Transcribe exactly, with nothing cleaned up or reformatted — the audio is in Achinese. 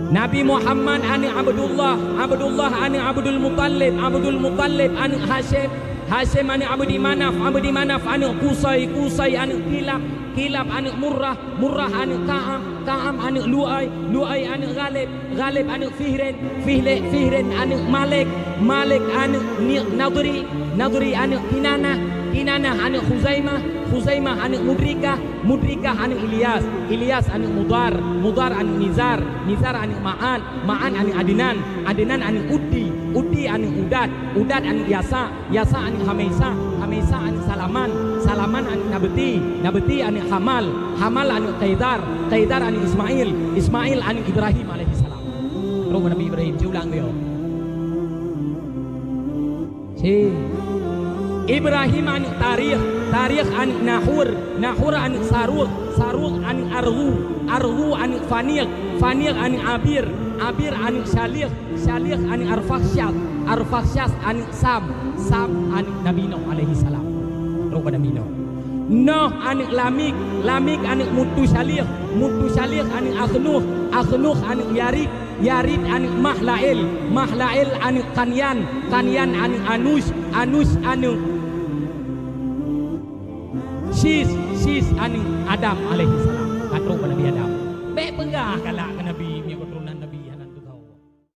Nabi Muhammad aneuëk Abdullah, Abdullah aneuëk Abdul Muttalib, Abdul Muttalib aneuëk Hasyim, Hasyim aneuëk Abdi Manaf, Abdi Manaf aneuëk Qusay, Qusay aneuëk Kilab, Kilab aneuëk Murrah, Murrah aneuëk Ka'am, Ka'am aneuëk Lu'ay, Lu'ay aneuëk Ghalib, Ghalib aneuëk Fihrin, Fihre-, Fihrin aneuëk Malik, Malik aneuëk Ni-, Nadri, Nadri aneuëk Kinanah, Kinanah aneuëk Khuzaimah, Khuzaimah aneuëk Mudrikah, Mudrikah aneuëk Ilyas, Ilyas aneuëk Mudar, Mudar aneuëk Nizar, Nizar aneuëk Ma'an, Ma'an aneuëk Adnan, Adnan aneuëk Uddi, Uddi aneuëk Udad, Udad aneuëk Yasa, Yasa aneuëk Hamaisa, Hamaisa aneuëk Salaman, Salaman aneuëk Nabti, Nabti aneuëk Hamal, Hamal aneuëk Kaidar, Kaidar aneuëk Ismail, Ismail aneuëk Ibrahim alaihissalam. Roh Nabi Ibrahim, siulang dia. Si Ibrahim aneuëk Tarikh, Tarikh aneuëk Nahur, Nahur aneuëk Sarukh, Sarukh aneuëk Arghu, Arghu aneuëk Faniq, Faniq aneuëk Abir, Abir aneuëk Syalih, Syalih aneuëk Arfakhsyas, Arfakhsyas aneuëk Sam, Sam aneuëk Nabi Nuh alaihissalam. Roh bak Nabi Nuh. Nuh aneuëk Lamik, Lamik aneuëk Mutusyalih, Mutusyalih aneuëk Akhnuh, Akhnuh aneuëk Yarid, Yarid aneuëk Mahlael, Mahlael aneuëk Kanyan, Kanyan aneuëk Anush, Anush aneuëk Sis, Sis aneuëk Adam alaihissalam. Ka trok bak Nabi Adam. Bék peugah galak